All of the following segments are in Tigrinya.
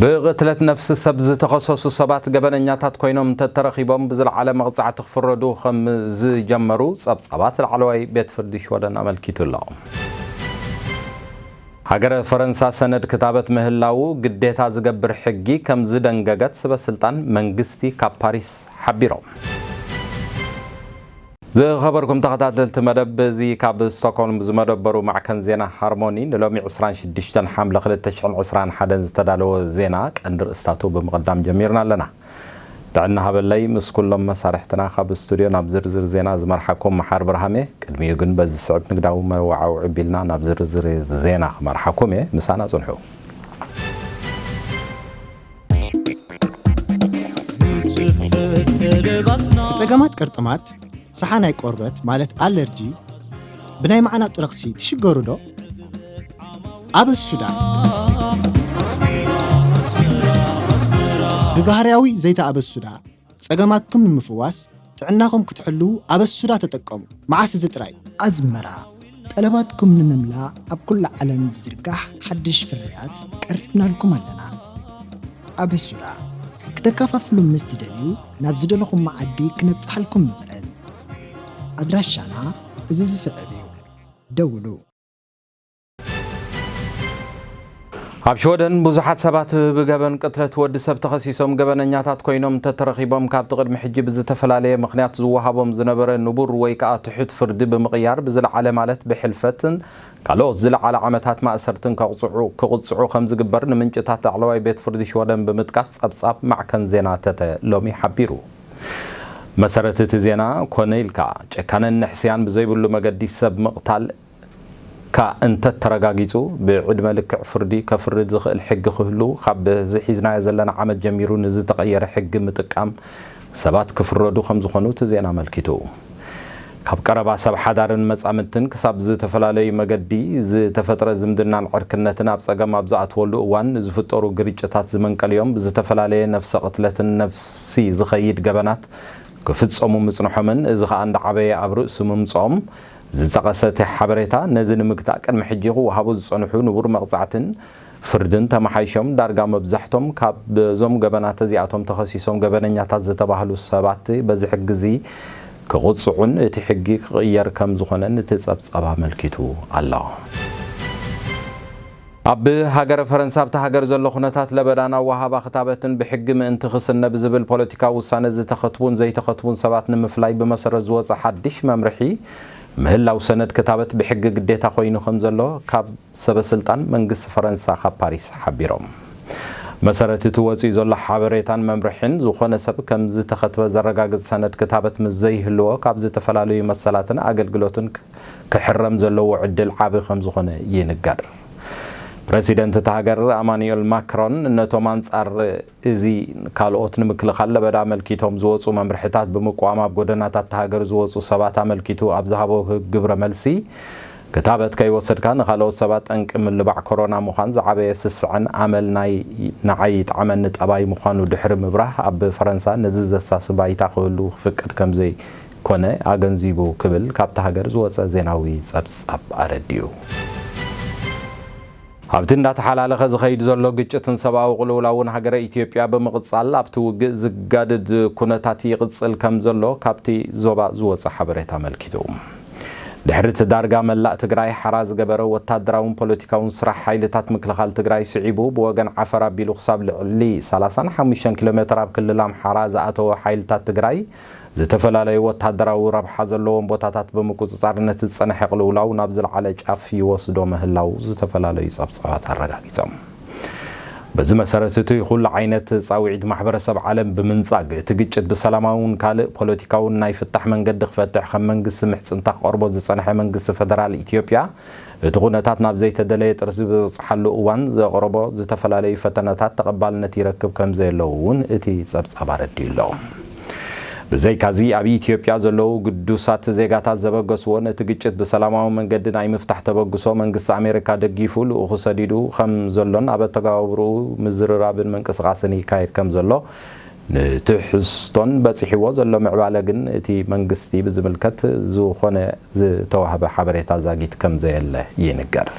ብቕትለት ነፍሲ ሰብ ዝተኸሰሱ ሰባት ገበነኛታት ኮይኖም እንተተረኺቦም ብዝለዓለ መቕጻዕቲ ክፍረዱ ከም ዝጀመሩ ጸብጻባት ላዕለዋይ ቤት ፍርዲ ሽወደን ኣመልኪቱ ኣሎ። ሃገረ ፈረንሳ ሰነድ ክታበት ምህላዉ ግዴታ ዝገብር ሕጊ ከም ዝደንገገት ስበ ስልጣን መንግስቲ ካብ ፓሪስ ሓቢሮም። ዝኸበርኩም ተኸታተልቲ መደብ፣ እዚ ካብ ስቶክሆልም ዝመደበሩ ማዕከን ዜና ሃርሞኒ ንሎሚ ዕስራን ሽዱሽተን ሓምለ ክልተ ሽሕን ዕስራን ሓደን ዝተዳለወ ዜና ቀንዲ ርእስታቱ ብምቕዳም ጀሚርና ኣለና። ጥዕና ሃበለይ ምስ ኩሎም መሳርሕትና ካብ ስቱድዮ ናብ ዝርዝር ዜና ዝመርሓኩም መሓር ብርሃሜ። ቅድሚኡ ግን በዚ ስዕብ ንግዳዊ መዋዓውዒ ቢልና ናብ ዝርዝር ዜና ክመርሓኩም እየ። ምሳና ጽንሑ። ጸገማት ቅርጥማት፣ ሰሓናይ ቆርበት ማለት ኣለርጂ፣ ብናይ ማዕናጡ ረኽሲ ትሽገሩ ዶ? ኣበሱዳ። ብባህርያዊ ዘይተ ኣበሱዳ ጸገማትኩም ንምፍዋስ፣ ጥዕናኹም ክትሕልዉ ኣበሱዳ ተጠቀሙ። መዓስ እዚ ጥራይ? ኣዝመራ፣ ጠለባትኩም ንምምላእ ኣብ ኩላ ዓለም ዝዝርጋሕ ሓድሽ ፍርያት ቀሪብናልኩም ኣለና። ኣበሱዳ፣ ክተከፋፍሉ ምስ ትደልዩ ናብ ዝደለኹም መዓዲ ክነብጽሓልኩም ንኽእል። ኣድራሻና እዚ ዝስዕብ እዩ። ደውሉ። ኣብ ሽወደን ብዙሓት ሰባት ብገበን ቅትለት ወዲ ሰብ ተኸሲሶም ገበነኛታት ኮይኖም እንተተረኺቦም፣ ካብቲ ቅድሚ ሕጂ ብዝተፈላለየ ምኽንያት ዝወሃቦም ዝነበረ ንቡር ወይ ከኣ ትሑት ፍርዲ ብምቕያር ብዝለዓለ ማለት ብሕልፈትን ካልኦት ዝለዓለ ዓመታት ማእሰርትን ከቕጽዑ፣ ክቕጽዑ ከም ዝግበር ንምንጭታት ላዕለዋይ ቤት ፍርዲ ሽወደን ብምጥቃስ ጸብጻብ ማዕከን ዜና ተተ ሎሚ ሓቢሩ። መሰረት እቲ ዜና ኮነ ኢልካ ጨካንን ንሕስያን ብዘይብሉ መገዲ ሰብ ምቕታል ካ እንተተረጋጊጹ፣ ብዕድመ ልክዕ ፍርዲ ከፍርድ ዝኽእል ሕጊ ክህሉ ካብ እዚ ሒዝናዮ ዘለና ዓመት ጀሚሩ ንዝተቐየረ ሕጊ ምጥቃም ሰባት ክፍረዱ ከም ዝኾኑ እቲ ዜና ኣመልኪቱ። ካብ ቀረባ ሰብ ሓዳርን መጻምድትን ክሳብ ዝተፈላለዩ መገዲ ዝተፈጥረ ዝምድናን ዕርክነትን ኣብ ጸገም ኣብ ዝኣትወሉ እዋን ንዝፍጠሩ ግርጭታት ዝመንቀልዮም ብዝተፈላለየ ነፍሰ ቅትለትን ነፍሲ ዝኸይድ ገበናት ክፍጸሙ ምጽንሖምን እዚ ኸኣ እንዳዓበየ ኣብ ርእሱ ምምጽኦም ዝጠቐሰ እቲ ሓበሬታ፣ ነዚ ንምግታእ ቅድሚ ሕጂ ክወሃቡ ዝጸንሑ ንቡር መቕጻዕትን ፍርድን ተመሓይሾም ዳርጋ መብዛሕቶም ካብ እዞም ገበናት እዚኣቶም ተኸሲሶም ገበነኛታት ዝተባህሉ ሰባት በዚ ሕጊ እዚ ክቕጽዑን እቲ ሕጊ ክቕየር ከም ዝኾነን እቲ ጸብጻብ ኣመልኪቱ ኣሎ። ኣብ ሃገረ ፈረንሳ ኣብታ ሃገር ዘሎ ኩነታት ለበዳን ኣወሃባ ክታበትን ብሕጊ ምእንቲ ክስነ ብዝብል ፖለቲካዊ ውሳነ ዝተኸትቡን ዘይተኸትቡን ሰባት ንምፍላይ ብመሰረት ዝወጸ ሓድሽ መምርሒ ምህላው ሰነድ ክታበት ብሕጊ ግዴታ ኮይኑ ከም ዘሎ ካብ ሰበ ስልጣን መንግስቲ ፈረንሳ ካብ ፓሪስ ሓቢሮም። መሰረት እቲ ወጺኡ ዘሎ ሓበሬታን መምርሕን ዝኾነ ሰብ ከም ዝተኸትበ ዘረጋግጽ ሰነድ ክታበት ምስ ዘይህልዎ ካብ ዝተፈላለዩ መሰላትን ኣገልግሎትን ክሕረም ዘለዎ ዕድል ዓቢ ከም ዝኾነ ይንገር። ፕረሲደንት እታ ሃገር ኣማኑኤል ማክሮን ነቶም ኣንጻር እዚ ካልኦት ንምክልኻል ለበዳ ኣመልኪቶም ዝወጹ መምርሕታት ብምቅዋም ኣብ ጎደናታት እታ ሃገር ዝወጹ ሰባት ኣመልኪቱ ኣብ ዝሃቦ ግብረ መልሲ ክታበት ከይወሰድካ ንኻልኦት ሰባት ጠንቂ ምልባዕ ኮሮና ምዃን ዝዓበየ ስስዐን ኣመል ናይ ንዓይ ይጥዓመኒ ጠባይ ምዃኑ ድሕሪ ምብራህ ኣብ ፈረንሳ ነዚ ዘሳሲ ባይታ ክህሉ ክፍቀድ ከምዘይ ኮነ ኣገንዚቡ ክብል ካብታ ሃገር ዝወጸ ዜናዊ ጸብጻብ ኣረዲኡ። ኣብቲ እንዳተሓላለኸ ዝኸይድ ዘሎ ግጭትን ሰብኣዊ ቅልውላውን ሃገረ ኢትዮጵያ ብምቕጻል ኣብቲ ውግእ ዝጋድድ ኩነታት ይቕጽል ከም ዘሎ ካብቲ ዞባ ዝወጸ ሓበሬታ ኣመልኪቱ። ድሕሪ እቲ ዳርጋ መላእ ትግራይ ሓራ ዝገበረ ወታደራውን ፖለቲካውን ስራሕ ሓይልታት ምክልኻል ትግራይ ስዒቡ ብወገን ዓፈር ኣቢሉ ክሳብ ልዕሊ ሰላሳን ሓሙሽተን ኪሎ ሜትር ኣብ ክልል ኣምሓራ ዝኣተወ ሓይልታት ትግራይ ዝተፈላለዩ ወታደራዊ ረብሓ ዘለዎም ቦታታት ብምቁጽጻር ነቲ ዝጸንሐ ቅልውላው ናብ ዝለዓለ ጫፍ ይወስዶ ምህላው ዝተፈላለዩ ጸብጻባት ኣረጋጊጾም። በዚ መሰረት እቲ ኩሉ ዓይነት ጻውዒት ማሕበረሰብ ዓለም ብምንጻግ እቲ ግጭት ብሰላማውን ካልእ ፖለቲካውን ናይ ፍታሕ መንገዲ ክፈትሕ ከም መንግስቲ ምሕጽንታ ክቐርቦ ዝጸንሐ መንግስቲ ፈደራል ኢትዮጵያ እቲ ኩነታት ናብ ዘይተደለየ ጥርዚ ዝበጽሓሉ እዋን ዘቕረቦ ዝተፈላለዩ ፈተነታት ተቐባልነት ይረክብ ከም ዘየለዉ እውን እቲ ጸብጻብ ኣረዲኡ ኣሎ። ብዘይካዚ ኣብ ኢትዮጵያ ዘለዉ ግዱሳት ዜጋታት ዘበገስዎ ነቲ ግጭት ብሰላማዊ መንገዲ ናይ ምፍታሕ ተበግሶ መንግስቲ ኣሜሪካ ደጊፉ ልኡኹ ሰዲዱ ከም ዘሎን ኣብ ኣተገባብርኡ ምዝርራብን ምንቅስቓስን ይካየድ ከም ዘሎ ንትሕዝቶን በጺሕዎ ዘሎ ምዕባለ ግን እቲ መንግስቲ ብዝምልከት ዝኾነ ዝተዋህበ ሓበሬታ ዛጊት ከም ዘየለ ይንገር።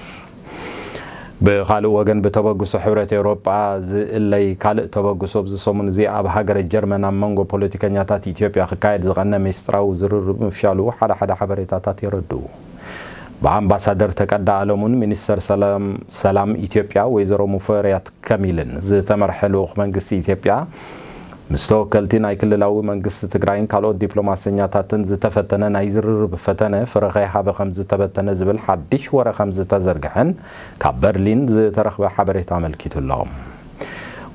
ብኻልእ ወገን፣ ብተበግሶ ሕብረት ኤውሮጳ ዝእለይ ካልእ ተበግሶ፣ ኣብዚ ሰሙን እዚ ኣብ ሃገረ ጀርመን ኣብ መንጎ ፖለቲከኛታት ኢትዮጵያ ክካየድ ዝቐነ ሚስጥራዊ ዝርርብ ምፍሻሉ ሓደ ሓደ ሓበሬታታት የረድኡ። ብኣምባሳደር ተቀዳ ኣለሙን ሚኒስተር ሰላም፣ ሰላም ኢትዮጵያ ወይዘሮ ሙፈሪያት ከሚልን ዝተመርሐ ልኡኽ መንግስቲ ኢትዮጵያ ምስ ተወከልቲ ናይ ክልላዊ መንግስቲ ትግራይን ካልኦት ዲፕሎማሰኛታትን ዝተፈተነ ናይ ዝርርብ ፈተነ ፍረ ከይሃበ ከም ዝተበተነ ዝብል ሓድሽ ወረ ከም ዝተዘርግሐን ካብ በርሊን ዝተረኽበ ሓበሬታ ኣመልኪቱ ኣሎ።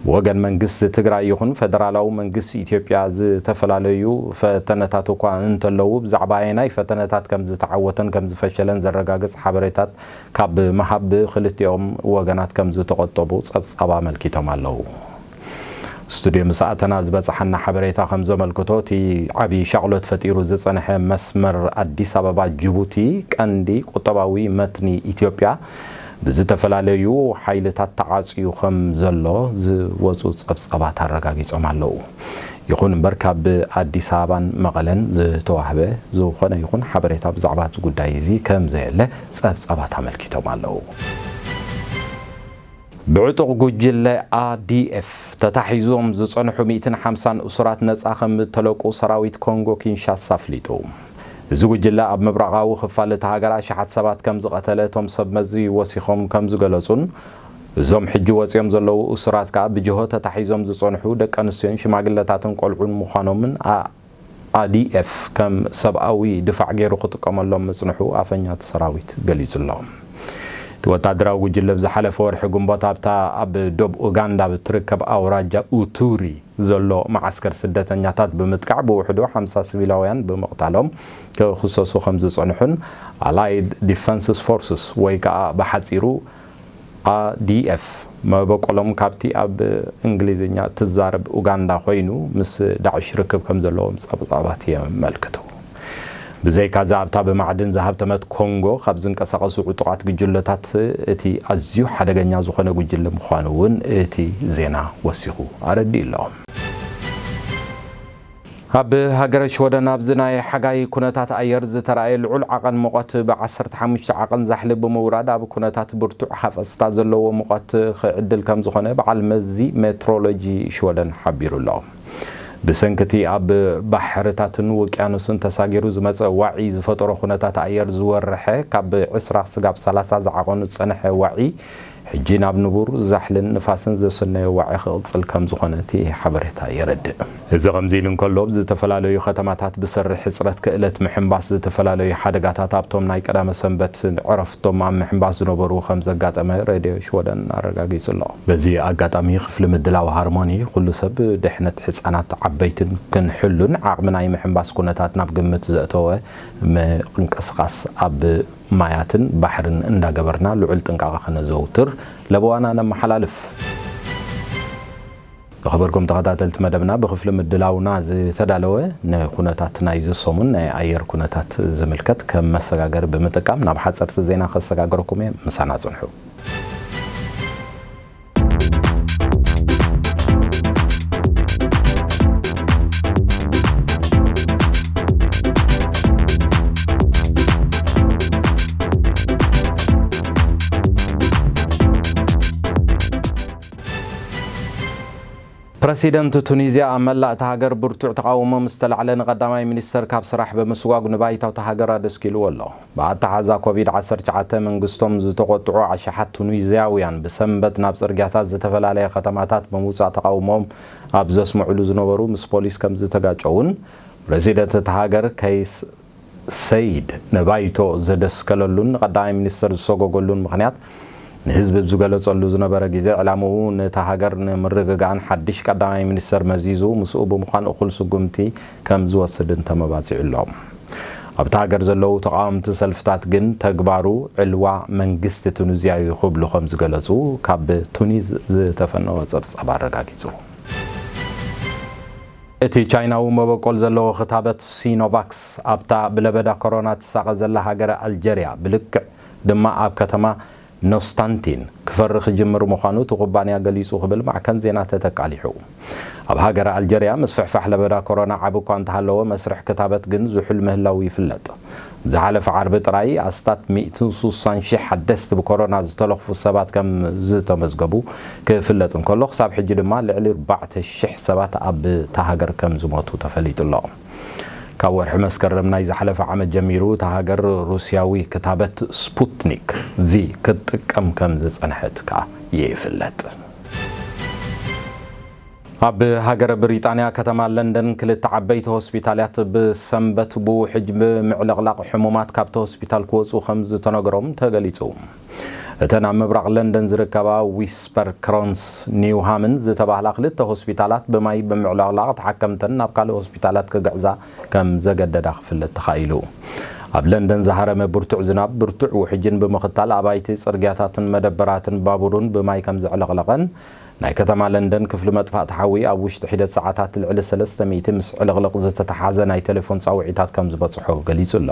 ብወገን መንግስቲ ትግራይ ይኹን ፈደራላዊ መንግስቲ ኢትዮጵያ፣ ዝተፈላለዩ ፈተነታት እኳ እንተለዉ፣ ብዛዕባ ኣየናይ ፈተነታት ከም ዝተዓወተን ከም ዝፈሸለን ዘረጋግጽ ሓበሬታት ካብ ምሃብ ብክልቲኦም ወገናት ከም ዝተቖጠቡ ጸብጻብ ኣመልኪቶም ኣለዉ። ስቱድዮ ምስ ኣተና ዝበጽሓና ሓበሬታ ከም ዘመልክቶ፣ እቲ ዓቢ ሻቕሎት ፈጢሩ ዝጸንሐ መስመር ኣዲስ ኣበባ ጅቡቲ፣ ቀንዲ ቁጠባዊ መትኒ ኢትዮጵያ፣ ብዝተፈላለዩ ሓይልታት ተዓጽዩ ከም ዘሎ ዝወጹ ጸብጻባት ኣረጋጊጾም ኣለዉ። ይኹን እምበር፣ ካብ ኣዲስ ኣበባን መቐለን ዝተዋህበ ዝኾነ ይኹን ሓበሬታ ብዛዕባ እቲ ጉዳይ እዚ ከም ዘየለ ጸብጻባት ኣመልኪቶም ኣለዉ። ብዕጡቕ ጉጅለ አ ዲ ኤፍ ተታሒዞም ዝጸንሑ ሚእትን ሓምሳን እሱራት ነጻ ከም እተለቁ ሰራዊት ኮንጎ ኪንሻሳ ኣፍሊጡ። እዚ ጉጅለ ኣብ ምብራቓዊ ክፋል እታ ሃገር ኣሽሓት ሰባት ከም ዝቐተለ እቶም ሰብ መዚ ወሲኾም ከም ዝገለጹን፣ እዞም ሕጂ ወጺኦም ዘለዉ እሱራት ከኣ ብጅሆ ተታሒዞም ዝጸንሑ ደቂ ኣንስትዮን ሽማግለታትን ቆልዑን ምዃኖምን ኣ-፣ አ ዲ ኤፍ ከም ሰብኣዊ ድፋዕ ገይሩ ክጥቀመሎም ምጽንሑ ኣፈኛ እቲ ሰራዊት ገሊጹ ኣሎ። እቲ ወታደራዊ ጉጅለ ብዝሓለፈ ወርሒ ግንቦት ኣብታ ኣብ ዶብ ኡጋንዳ ብትርከብ ኣውራጃ ኡቱሪ ዘሎ መዓስከር ስደተኛታት ብምጥቃዕ ብውሕዱ ሓምሳ ሲቪላውያን ብምቕታሎም ክኽሰሱ ከም ዝጸንሑን ኣላይድ ዲፈንስስ ፎርስስ ወይ ከኣ ብሓጺሩ አ ዲ ኤፍ መበቆሎም ካብቲ ኣብ እንግሊዝኛ እትዛረብ ኡጋንዳ ኮይኑ ምስ ዳዕሽ ርክብ ከም ዘለዎም ጸብጻባት የመልክቱ። ብዘይካዚ ኣብታ ብማዕድን ዝሃብተመት ኮንጎ ካብ ዝንቀሳቐሱ ዕጡቓት ጉጅለታት እቲ ኣዝዩ ሓደገኛ ዝኾነ ጉጅለ ምዃኑ እውን እቲ ዜና ወሲኹ ኣረዲኡ ኣሎ። ኣብ ሃገረ ሽወደን ኣብዚ ናይ ሓጋይ ኩነታት ኣየር ዝተራእየ ልዑል ዓቐን ሙቐት ብ ዓሰርተ ሓሙሽተ ዓቐን ዛሕሊ ብምውራድ ኣብ ኩነታት ብርቱዕ ሃፈስታ ዘለዎ ሙቐት ክዕድል ከም ዝኾነ በዓል መዚ ሜትሮሎጂ ሽወደን ሓቢሩ ኣሎ። ብሰንኪ እቲ ኣብ ባሕርታትን ውቅያኖስን ተሳጊሩ ዝመጸ ዋዒ ዝፈጠሮ ኩነታት ኣየር ዝወረሐ ካብ ዕስራ ስጋብ ሰላሳ ዝዓቐኑ ዝጸንሐ ዋዒ ሕጂ ናብ ንቡር ዛሕልን ንፋስን ዘሰነዮ ዋዒ ክቕጽል ከም ዝኾነ እቲ ሓበሬታ የረድእ። እዚ ከምዚ ኢሉ እንከሎ፣ ኣብ ዝተፈላለዩ ከተማታት ብሰሪ ሕጽረት ክእለት ምሕንባስ ዝተፈላለዩ ሓደጋታት ኣብቶም ናይ ቀዳመ ሰንበት ዕረፍቶም ኣብ ምሕንባስ ዝነበሩ ከም ዘጋጠመ ሬድዮ ሽወደን ኣረጋጊጹ ኣሎ። በዚ ኣጋጣሚ ክፍሊ ምድላው ሃርሞኒ ኩሉ ሰብ ድሕነት ህጻናት ዓበይትን ክንሕሉን ዓቕሚ ናይ ምሕንባስ ኩነታት ናብ ግምት ዘእተወ ምንቅስቓስ ኣብ ማያትን ባሕርን እንዳገበርና ልዑል ጥንቃቐ ከነዘውትር ለበዋና ነመሓላልፍ። ዝኸበርኩም ተኸታተልቲ መደብና፣ ብክፍሊ ምድላውና ዝተዳለወ ንኩነታት ናይዚ ሰሙን ናይ ኣየር ኩነታት ዝምልከት ከም መሰጋገሪ ብምጥቃም ናብ ሓጸርቲ ዜና ከሰጋገረኩም እየ። ምሳና ጽንሑ። ፕረሲደንት ቱኒዝያ ኣብ መላእ እታ ሃገር ብርቱዕ ተቓውሞ ምስ ተላዕለ፣ ንቐዳማይ ሚኒስተር ካብ ስራሕ ብምስጓግ ንባይታ እታ ሃገር ኣደስኪልዎ ኣሎ። ብኣተሓዛ ኮቪድ ዓሰርተ ትሽዓተ መንግስቶም ዝተቖጥዑ ኣሽሓት ቱኒዝያውያን ብሰንበት ናብ ጽርግያታት ዝተፈላለያ ከተማታት ብምውጻእ ተቓውሞኦም ኣብ ዘስምዕሉ ዝነበሩ ምስ ፖሊስ ከም ዝተጋጨውን ፕረሲደንት እታ ሃገር ከይስ ሰይድ ንባይቶ ዘደስከለሉን ንቀዳማይ ሚኒስተር ዝሰጎገሉን ምኽንያት ንህዝቢ ዝገለጸሉ ዝነበረ ግዜ፣ ዕላምኡ ነታ ሃገር ንምርግጋእን ሓድሽ ቀዳማይ ሚኒስተር መዚዙ ምስኡ ብምዃን እኹል ስጉምቲ ከም ዝወስድን ተመባጺዑ ኣሎ። ኣብታ ሃገር ዘለዉ ተቓወምቲ ሰልፍታት ግን ተግባሩ ዕልዋ መንግስቲ ቱኒዝያ እዩ ክብሉ ከም ዝገለጹ ካብ ቱኒዝ ዝተፈነወ ጸብጻብ ኣረጋጊጹ። እቲ ቻይናዊ መበቆል ዘለዎ ክታበት ሲኖቫክስ ኣብታ ብለበዳ ኮሮና ትሳቐ ዘላ ሃገረ ኣልጀርያ፣ ብልክዕ ድማ ኣብ ከተማ ኖስታንቲን ክፈሪ ክጅምር ምዃኑ እቲ ኩባንያ ገሊጹ ክብል ማዕከን ዜና ተተቃሊሑ። ኣብ ሃገረ ኣልጀርያ ምስፍሕፋሕ ለበዳ ኮሮና ዓቢ እኳ እንተሃለወ፣ መስርሕ ክታበት ግን ዝሑል ምህላዉ ይፍለጥ። ዝሓለፈ ዓርቢ ጥራይ ኣስታት ሚእትን ሱሳን ሽሕ ሓደስቲ ብኮሮና ዝተለኽፉ ሰባት ከም ዝተመዝገቡ ክፍለጥ እንከሎ፣ ክሳብ ሕጂ ድማ ልዕሊ ኣርባዕተ ሽሕ ሰባት ኣብታ ሃገር ከም ዝሞቱ ተፈሊጡ ኣሎ። ካብ ወርሒ መስከረም ናይ ዝሓለፈ ዓመት ጀሚሩ፣ እታ ሃገር ሩስያዊ ክታበት ስፑትኒክ ቪ ክትጥቀም ከም ዝጸንሐት ከኣ ይፍለጥ። ኣብ ሃገረ ብሪጣንያ ከተማ ለንደን ክልተ ዓበይቲ ሆስፒታላት ብሰንበት ብውሕጅ ብምዕልቕላቕ ሕሙማት ካብቲ ሆስፒታል ክወጹ ከም ዝተነግሮም ተገሊጹ። እተን ኣብ ምብራቕ ለንደን ዝርከባ ዊስፐር ክሮንስ ኒውሃምን ዝተባህላ ክልተ ሆስፒታላት ብማይ ብምዕልቕላቕ ተሓከምተን ናብ ካልእ ሆስፒታላት ክግዕዛ ከም ዘገደዳ ክፍለጥ ተኻኢሉ። ኣብ ለንደን ዝሃረመ ብርቱዕ ዝናብ፣ ብርቱዕ ውሕጅን ብምኽታል ኣባይቲ፣ ጽርግያታትን መደበራትን ባቡርን ብማይ ከም ዘዕለቕለቐን ናይ ከተማ ለንደን ክፍሊ መጥፋእቲ ሓዊ ኣብ ውሽጢ ሒደት ሰዓታት ልዕሊ ሰለስተ ሚእቲ ምስ ዕልቕልቕ ዝተተሓዘ ናይ ቴሌፎን ጻውዒታት ከም ዝበጽሖ ገሊጹ ኣሎ።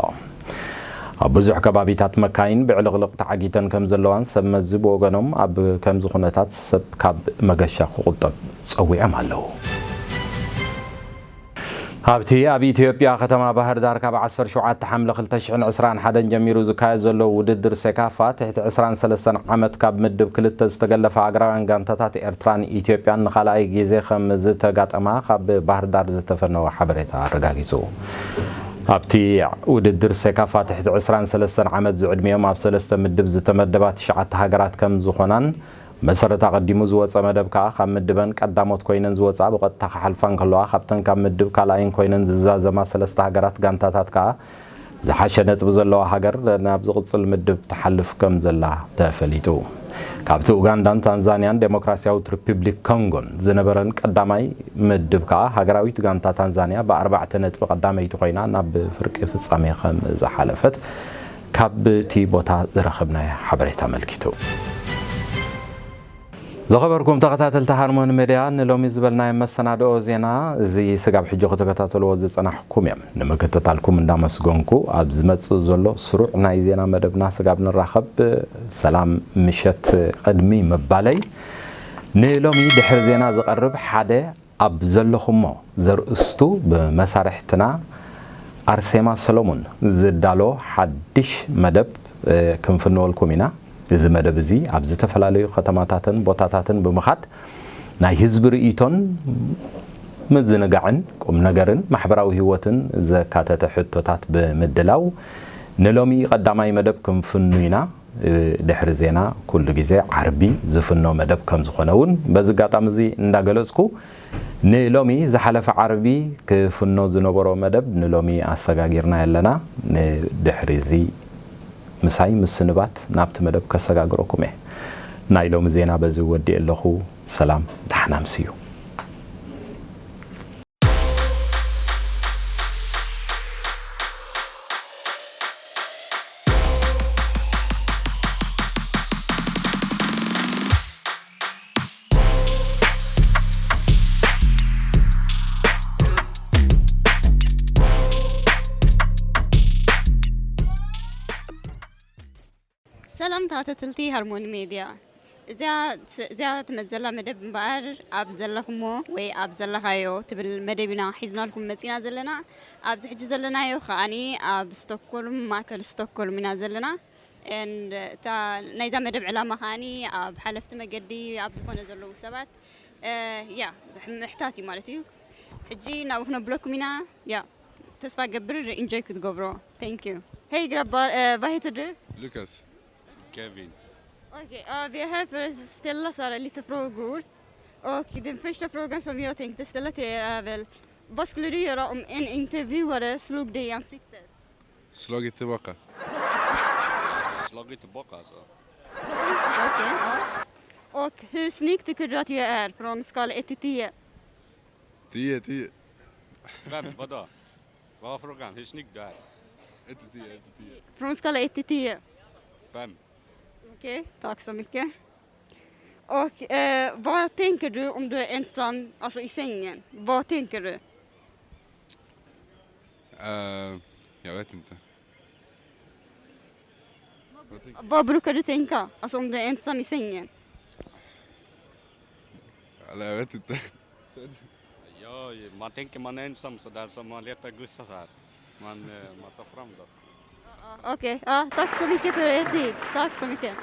ኣብ ብዙሕ ከባቢታት መካይን ብዕልቕልቕ ተዓጊተን ከም ዘለዋን ሰብ መዚ ብወገኖም ኣብ ከምዚ ኩነታት ሰብ ካብ መገሻ ክቑጠብ ጸዊዖም ኣለዉ። ኣብቲ ኣብ ኢትዮጵያ ከተማ ባህር ዳር ካብ ዓሰርተ ሸውዓተ ሓምለ ክልተ ሽሕን ዕስራን ሓደን ጀሚሩ ዝካየድ ዘሎ ውድድር ሴካፋ ትሕቲ ዕስራን ሰለስተን ዓመት ካብ ምድብ ክልተ ዝተገለፋ ሃገራውያን ጋንታታት ኤርትራን ኢትዮጵያን ንኻልኣይ ግዜ ከም ዝተጋጠማ ካብ ባህር ዳር ዝተፈነወ ሓበሬታ ኣረጋጊጹ። ኣብቲ ውድድር ሴካፋ ትሕቲ ዕስራን ሰለስተን ዓመት ዝዕድሚኦም ኣብ ሰለስተ ምድብ ዝተመደባ ትሽዓተ ሃገራት ከም ዝኾናን መሰረት ኣቐዲሙ ዝወጸ መደብ ከኣ ካብ ምድበን ቀዳሞት ኮይነን ዝወጻ ብቐጥታ ክሓልፋ እንከለዋ፣ ካብተን ካብ ምድብ ካልኣይን ኮይነን ዝዛዘማ ሰለስተ ሃገራት ጋንታታት ከኣ ዝሓሸ ነጥቢ ዘለዋ ሃገር ናብ ዝቕጽል ምድብ ትሓልፍ ከም ዘላ ተፈሊጡ። ካብቲ ኡጋንዳን ታንዛንያን ዴሞክራሲያዊት ሪፑብሊክ ኮንጎን ዝነበረን ቀዳማይ ምድብ ከኣ ሃገራዊት ጋንታ ታንዛንያ ብኣርባዕተ ነጥቢ ቀዳመይቲ ኮይና ናብ ፍርቂ ፍጻሜ ከም ዝሓለፈት ካብቲ ቦታ ዝረኸብናዮ ሓበሬታ ኣመልኪቱ። ዝኸበርኩም ተኸታተልቲ ሃርሞኒ ሜድያ፣ ንሎሚ ዝበልናዮ መሰናድኦ ዜና እዚ ስጋብ ሕጂ ክትከታተልዎ ዝጸናሕኩም እዮም። ንምክትታልኩም እንዳመስገንኩ፣ ኣብ ዝመጽእ ዘሎ ስሩዕ ናይ ዜና መደብና ስጋብ ንራኸብ፣ ሰላም ምሸት ቅድሚ ምባለይ፣ ንሎሚ ድሕሪ ዜና ዝቐርብ ሓደ ኣብ ዘለኹሞ ዘርእስቱ ብመሳርሕትና ኣርሴማ ሰሎሙን ዝዳሎ ሓድሽ መደብ፣ እ፣ ክንፍንወልኩም ኢና። እዚ መደብ እዚ ኣብ ዝተፈላለዩ ከተማታትን ቦታታትን ብምኻድ ናይ ህዝቢ ርእይቶን ምዝንጋዕን ቁም ነገርን ማሕበራዊ ህይወትን ዘካተተ ሕቶታት ብምድላው ንሎሚ ቀዳማይ መደብ ክንፍኑ ኢና። ድሕሪ ዜና ኩሉ ግዜ ዓርቢ ዝፍኖ መደብ ከም ዝኾነ እውን በዚ ኣጋጣሚ እዚ እንዳገለጽኩ፣ ንሎሚ ዝሓለፈ ዓርቢ ክፍኖ ዝነበሮ መደብ ንሎሚ ኣሰጋጊርና ኣለና። ንድሕሪ እዚ ምሳይ ምስንባት ናብቲ መደብ ከሰጋግረኩም እየ። ናይ ሎሚ ዜና በዚ ወዲኤ ኣለኹ። ሰላም፣ ደሓን ኣምስዩ። ሰላም ተኸታተልቲ ሃርሞኒ ሜድያ። እዚኣ፣ እዚኣ ትመጽእ ዘላ መደብ እምበኣር ኣብ ዘለኹሞ ወይ ኣብ ዘለኻዮ ትብል መደብ ኢና ሒዝናልኩም መጺና ዘለና። ኣብዚ ሕጂ ዘለናዮ ከኣኒ ኣብ ስቶክሆልም፣ ማእከል ስቶክሆልም ኢና ዘለና። And እታ ናይዛ መደብ ዕላማ ከኣኒ ኣብ ሓለፍቲ መገዲ ኣብ ዝኾነ ዘለዉ ሰባት፣ እ፣ ያ፣ ምሕታት እዩ ማለት እዩ። ሕጂ ናብኡ ክነብለኩም ኢና። ያ፣ ተስፋ ገብር ኢንጆይ ክትገብሮ። Thank you. Hej grabbar, eh, vad heter du? Lukas. Kevin. Okej, ja, vi är här för att ställa så här lite frågor. Och den första frågan som jag tänkte ställa till er är väl, vad skulle du göra om en intervjuare slog dig i ansiktet? Slagit tillbaka. Slagit tillbaka alltså. Okej, ja. Och hur snygg tycker du att jag är från skala ett till tio? Tio, tio. Fem, vadå? Vad var frågan? Hur snygg du är? Ett till tio, ett till tio. Från skala ett till tio? Fem. Okej, tack så mycket. Och, eh, vad tänker du om du är ensam, alltså i sängen? Vad tänker du? Eh, jag vet inte. ما Vad brukar du tänka? Alltså om du är ensam i sängen? Eller jag vet inte. Ja, man tänker man är ensam så där som man letar gussa så här. Man, eh, man tar fram dem. Okej, ja, tack så mycket för er tid. Tack så mycket.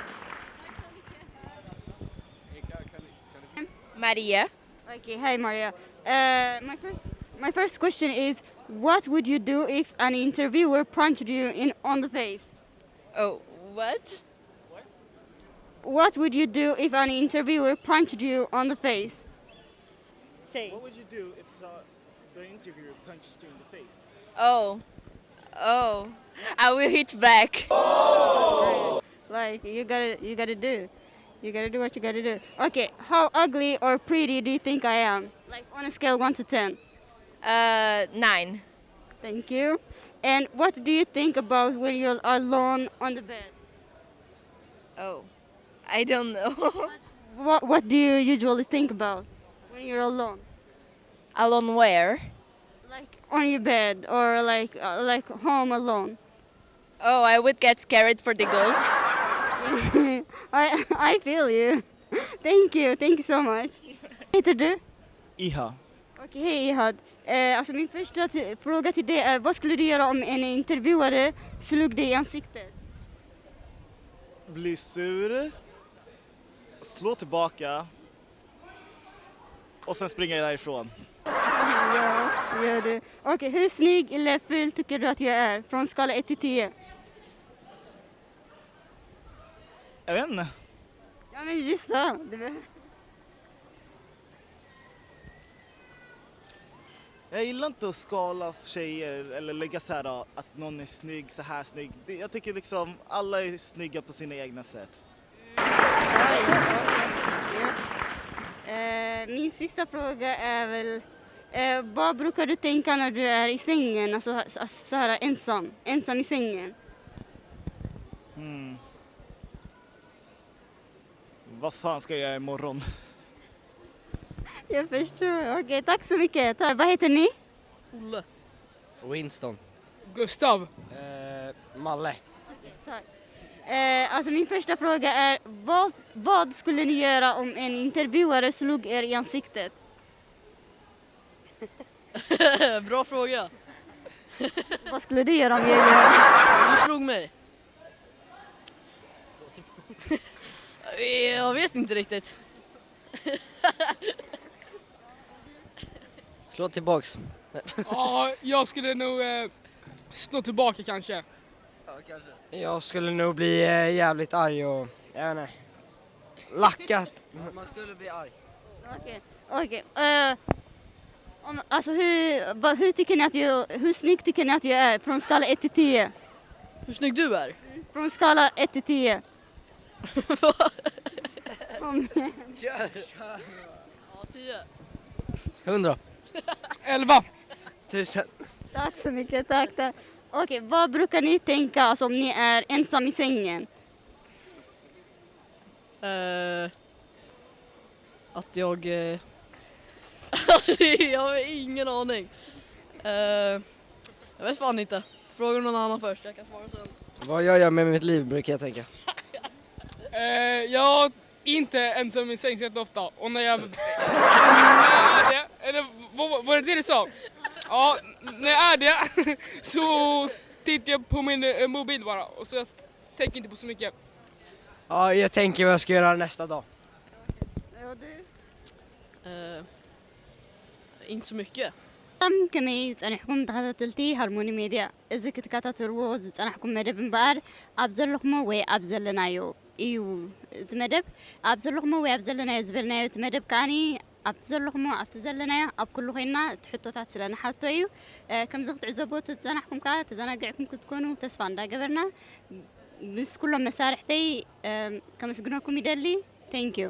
Maria. Okay, hi Maria. Uh, my first, my first question is, what would you do if an interviewer punched you in on the face? Oh, what? What would you do if an interviewer punched you on the face? Say. What would you do if so, the interviewer punched you in the face? Oh, oh, I will hit back. Like you gotta, you gotta do, you gotta do what you gotta do. Okay, how ugly or pretty do you think I am? Like on a scale one to ten. Uh, nine. Thank you. And what do you think about when you're alone on the bed? Oh, I don't know. What, what do you usually think about when you're alone? Alone where? Like on your bed or like uh, like home alone. Oh, I would get scared for the ghosts. I I feel you. Thank you. Thank you so much. Heter du? Iha. Okej, hej Ihad. Eh, alltså min första t- fråga till dig är, vad skulle du göra om en intervjuare slog dig i ansiktet? Bli sur. Slå tillbaka. Och sen springer jag därifrån. Ja, gör det. Okej, hur snygg eller ful tycker du att jag är? Från skala ett till tio. Jag vet inte. Ja men gissa. Det var- Jag gillar inte att skala tjejer eller lägga så här att någon är snygg, så här snygg. Det- Jag tycker liksom alla är snygga på sina egna sätt. Eh, min sista fråga är väl, eh, vad brukar du tänka när du är i sängen, alltså så- så här ensam, ensam i sängen? Hmm. Vad fan ska jag göra imorgon? Jag förstår. Okej, tack så mycket. Ta- Vad heter ni? Olle. Winston. Gustav. Eh, Malle. Tack. Eh, alltså min första fråga är, vad, vad skulle ni göra om en intervjuare slog er i ansiktet? Bra fråga. Vad skulle du göra om jag gör? Du slog mig. Jag vet inte riktigt. Slå tillbaks. Ja, jag skulle nog eh, slå tillbaka kanske. Ja, kanske. Jag skulle nog bli eh, jävligt arg och, jag vet inte, lackat. Man skulle bli arg. Okej, okej. Eh, om, alltså hur, vad, hur tycker ni att jag, hur snygg tycker ni att jag är? Från skala ett till tio. Hur snygg du är? Från skala ett till tio. Kom igen. Kör! Ja, tio. Hundra. Elva. Tusen. Tack så mycket, tack, tack. Okej, vad brukar ni tänka alltså, om ni är ensam i sängen? Eh, att jag... Eh, alltså, jag har ingen aning. Eh, jag vet fan inte. Fråga någon annan först, jag kan svara sen. Vad gör jag med mitt liv, brukar jag tänka. Eh, jag är inte ensam i sängen så ofta. Och när jag, när jag är det, eller vad, vad var det det du sa? Ja, när jag är det så tittar jag på min eh, mobil bara. Och så jag tänker inte på så mycket. Ja, jag tänker vad jag ska göra nästa dag. Ja, du? Eh, inte så mycket. ሰላም ከመይ ጸኒሕኩም ተኸታተልቲ ሃርሞኒ ሜድያ? እዚ ክትከታተልዎ ዝጸናሕኩም መደብ እምበኣር ኣብ ዘለኹሞ ወይ ኣብ ዘለናዮ እዩ እቲ መደብ። ኣብ ዘለኹሞ ወይ ኣብ ዘለናዮ ዝበልናዮ እቲ መደብ ከዓኒ ኣብቲ ዘለኹሞ ኣብቲ ዘለናዮ ኣብ ኩሉ ኮይንና እቲ ሕቶታት ስለ ንሓቶ እዩ። ከምዚ ክትዕዘብዎ ተዝጸናሕኩም ከኣ ተዘናጊዕኩም ክትኮኑ ተስፋ እንዳገበርና ምስ ኩሎም መሳርሕተይ ከመስግነኩም ይደሊ። Thank you.